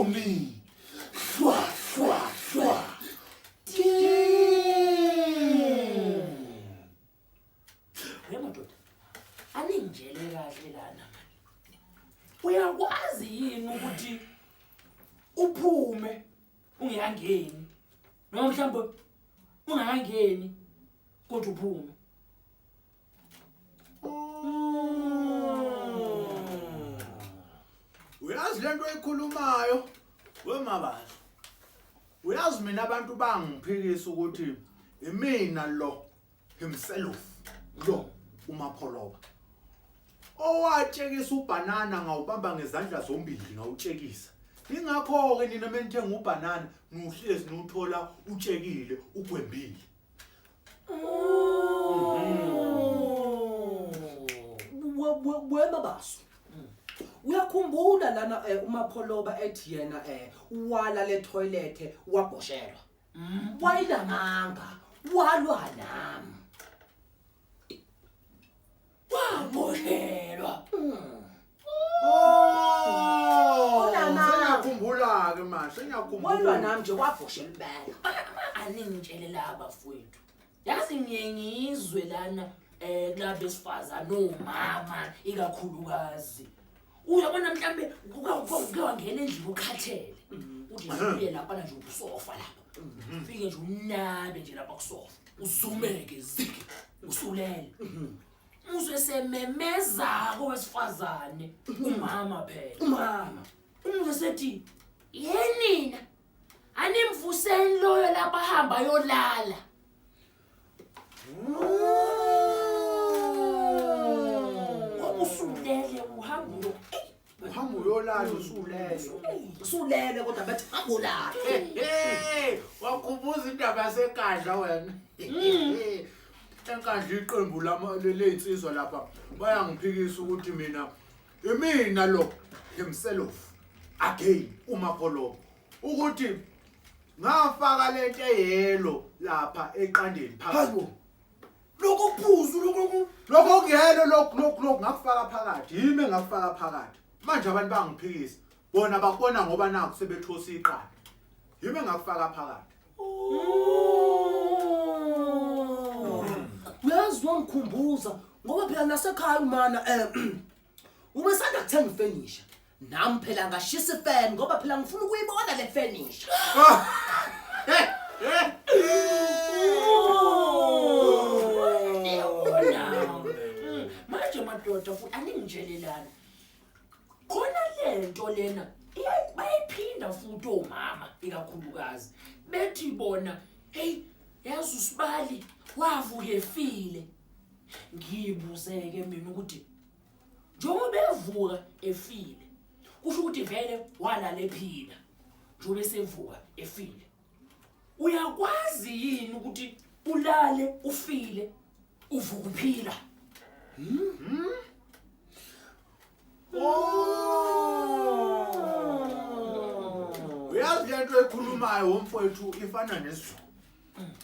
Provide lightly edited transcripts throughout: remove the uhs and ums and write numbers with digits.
Me. Shwa shwa shwa. We madoda. Aningijele kahle lana manje. Uyakwazi yini ukuthi uphume ungeyangeni noma mhlawumbe ungakangeni kodwa uphume? Uyazi lento oyikhulumayo wemabazi. Uyazi mina abantu bangiphikisa ukuthi imina lo himself lo uMapholoba. Owatshekisa ubhanana ngawubamba ngezandla zombili ngawutshekisa. Ingakho-ke nina menithenga ubhanana nuhlezi niwuthola utshekile ugwembile. Wemabaso. Uyakhumbula lana uMapholoba ethi yena wala le toilet wabhoshelwa. Wayilamanga walwa nami. Waboshelwa. Oh! Unamanga. Sengiyakhumbula-ke manje, sengiyakhumbula. Walwa nami nje wabhoshela impela. Aningitshele la bafowethu. Yazi ngiye ngizwe lana kulaba besifazane omama ikakhulukazi. Uyabona mhlambe kuke wangena endlini ukhathele. Uthi nje uye lapha nje ubusofa lapha. Ufike nje unabe nje lapha kusofa. Uzumeke ziki usulele. Uzwe sememeza kowesifazane umama phela. Umama. Umuzwe sethi yenina animvuseni loyo lapha hamba yolala. Ngoba usulele uhamba uyo. Uhamba uyolala usulele. Usulele kodwa bathi hambulala. Hey, wakhumbuza indaba yasenkandla wena. Enkandla iqembu lama lezinsizwa lapha bayangiphikisa ukuthi mina imina lo himself again uMapholoba ukuthi ngafaka lento eyelo lapha eqandeni phakathi. Hayibo. Lokho kuphuzu lokho Lokho kuyelo lokhu lokhu lokhu ngakufaka phakathi. Yimi engakufaka phakathi. Manje abantu bangiphikisa. Bona bakubona ngoba nakho sebethosa iqanda. Yimi engakufaka phakathi. Uyazi wangikhumbuza ngoba phela nasekhaya umana ubesanda kuthenga ifenisha. Nami phela ngashisa ifan ngoba phela ngifuna ukuyibona le fenisha. Manje madoda futhi aningitshelelana. Khona lento lena bayiphinda futhi omama ikakhulukazi. Bethi bona hey yazi usibali wavuka efile. Ngibuzeke mina ukuthi njengoba evuka efile kusho ukuthi vele walala ephila njengoba esevuka efile. Uyakwazi yini ukuthi ulale ufile uvuka uphila? Oh! Uyazi lento ekhulumayo womfowethu ifana nesizulu.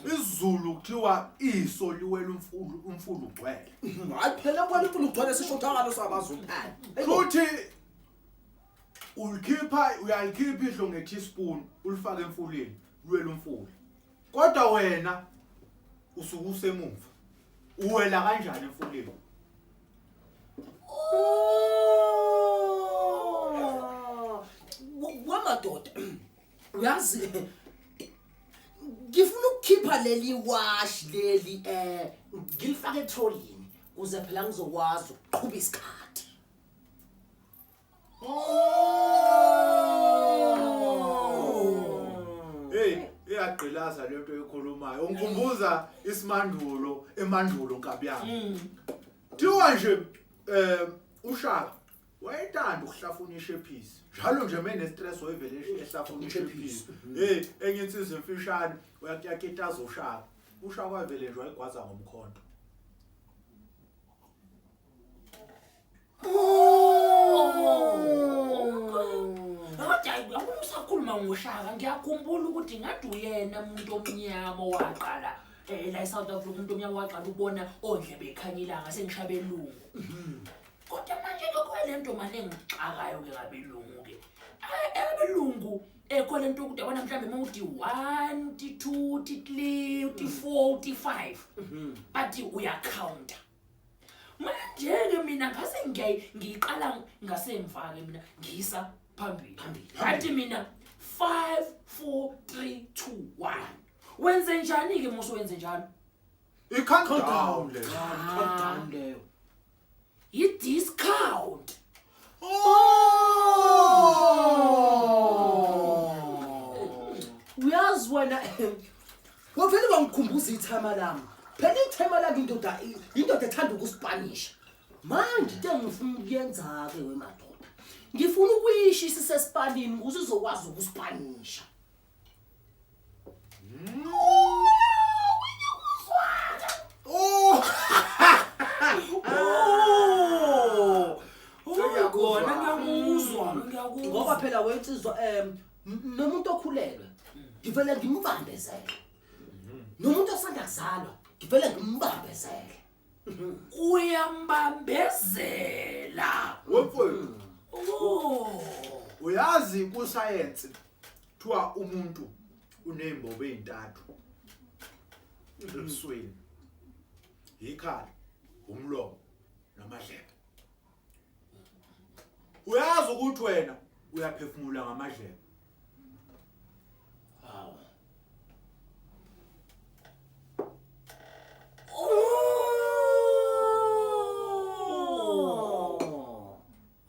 IsiZulu kuthiwa iso liwela umfulu umfulu ugcwele. Hayi phela kwala umfulu ugcwele sisho uthakalo sabaZulu. Futhi ulikhipha uyalikhipha ihlo nge-teaspoon ulifake emfuleni luwela umfula. Kodwa wena usuke usemuva. Uwela kanjani emfuleni? Wamadoda uyazi ngifuna ukukhipha leli wash leli ngilifake etrolini kuze phela ngizokwazi ukuqhuba isikhathi. Hey, iyagqilaza lento ekhulumayo. Ungikhumbuza isimandulo emandulo nkabi yami. Thiwa nje uShaka wayethanda ukuhlafuna ishephisi. Njalo nje mene stress wayevele ehlafuna ishephisi. Hey, enye insizwa emfishane uyakuyakitaza uShaka. uShaka wavele nje wayigwaza ngomkhonto. Kodwa usakhuluma ngoShaka ngiyakhumbula ukuthi ngathi uyena umuntu omnyama owaqala la eSouth Africa umuntu omnyama waqala ukubona ondlebe ekhanya ilanga sengisha belungu. Kodwa manje lokho Kunalento manje engixakayo ke ngabelungu ke. Abelungu ekho lento ukuthi yabona mhlambe uma uthi 1 uthi 2 uthi 3 uthi 4 uthi 5 bathi uyacounta. Manje-ke mina ngase ngiyiqala ngasemva-ke mina ngiyisa phambili. Ngathi mina 5 4 3 2 1. Wenze njani-ke musu wenze njalo? I-countdown le. Countdown leyo. I-discount. Oh! Uyazi wena wavele wangikhumbuza ithama lami. Phela ithema lami indoda indoda ethanda ukusipanisha. Manje into engifuna ukuyenza ke wemadoda. Ngifuna ukuyishisa isesipanini ukuze uzokwazi ukusipanisha. Oh! Oh! Sengiyakuzwa. Kona ngiyakuzwa, ngiyakuzwa. Ngoba phela wensizwa nomuntu okhulelwe ngivele ngimbambezele. Nomuntu osanda kuzalwa ngivele ngimbambezele. Uyambambezela. Wemfowethu, Oh. uyazi kusayensi kuthiwa umuntu uney'mbobo ey'ntathu ebusweni. Ikhala, umlomo namadlebe. Uyazi ukuthi wena uyaphefumula ngamadlebe. Hawu. Oh.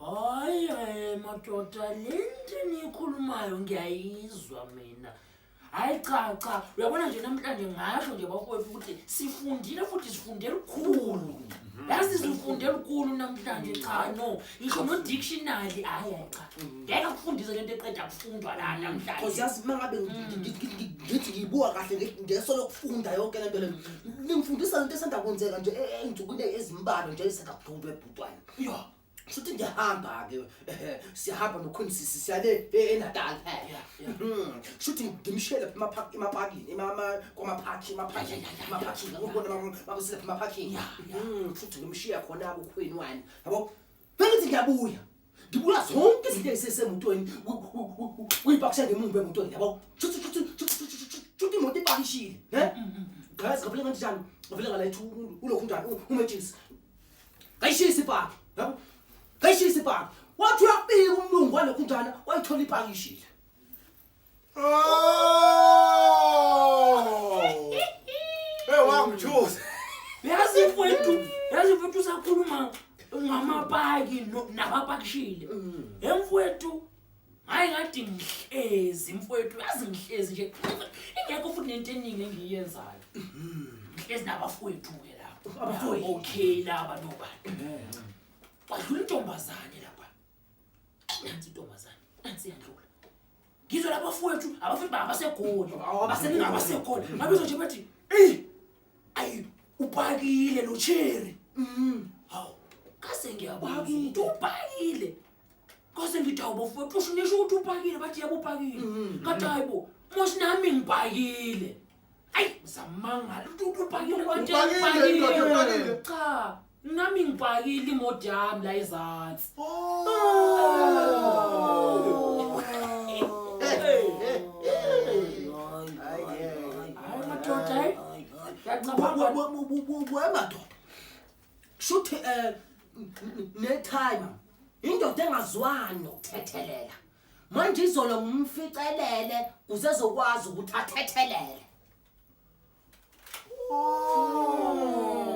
Hayi hayi madoda lento eniyikhulumayo ngiyayizwa mina. Hayi cha cha, uyabona nje namhlanje ngasho nje bafowethu ukuthi sifundile futhi sifunde lukhulu. Yazi sifunde lukhulu namhlanje cha no, ngisho no dictionary hayi hayi cha. Ngeke akufundise lento eqeda kufundwa la Because namhlanje. yazi uma ngabe ngithi ngiyibuka kahle ngeso lokufunda yonke lento le ningifundisa lento esanda kwenzeka nje ey'nsukwini ezimbalwa nje esanda kudlula ebhutwana. Ya. Shuthi ngiyahamba ke siyahamba noQueen Sisi siyale eNatal phela. Shuthi ngimshele lapha emapakini kwamapaki emapaki emapaki ubona mabusile lapha emapakini. Shuthi ngimshiya khona ku Queen wani. Yabo? Bengithi ngiyabuya. Ngibuya zonke izinto ezisemotweni uyipakisha ngemumva emotweni yabo. Shuthi shuthi shuthi imoto ipakishile, ne? Guys, ngavele ngathi njani? Ngavele ngaletha ulokhu njani umetshisi. Ngayishisa ipaki, yabo? Ngayishisa ipaki. Wathi uyafika umlungu walokhu njana wayithola ipakishile. Oh! Hey wangithusa. Yazi mfowethu, yazi mfowethu usakhuluma ngamapaki nabapakishile. Emfowethu, hayi ngathi ngihlezi mfowethu, yazi ngihlezi nje. Ingekho futhi nento eningi engiyenzayo. Ngihlezi nabafowethu ke lapho. Abafowethu. Okay laba nobani. Kwadlula intombazane lapha. Nansi intombazane, nansi iyandlula. Ngizwe labafowethu, abafowethu abaseGoli. AbaseGoli. AbaseGoli. Ngabizwa nje bathi, "Ey, ayi upakile lo cherry." Hawu, kase ngiyabuza Upakile. ukuthi upakile. Kase ngithi hawu bafowethu, usho nisho ukuthi upakile, bathi yebo upakile. Ngathi hayi bo, mos nami ngipakile. Ayi, zamangala ukuthi upakile bathi Upakile, indoda, upakile. Cha, nami ngipakile imoto yami la ezansi. Oh! Hayi madoda, hayi. Ngiyacabanga Wemadoda. Shuthi netimer. Indoda engazwani nokuthethelela. Manje izolo ngimficelele kuze ezokwazi ukuthi athethelele.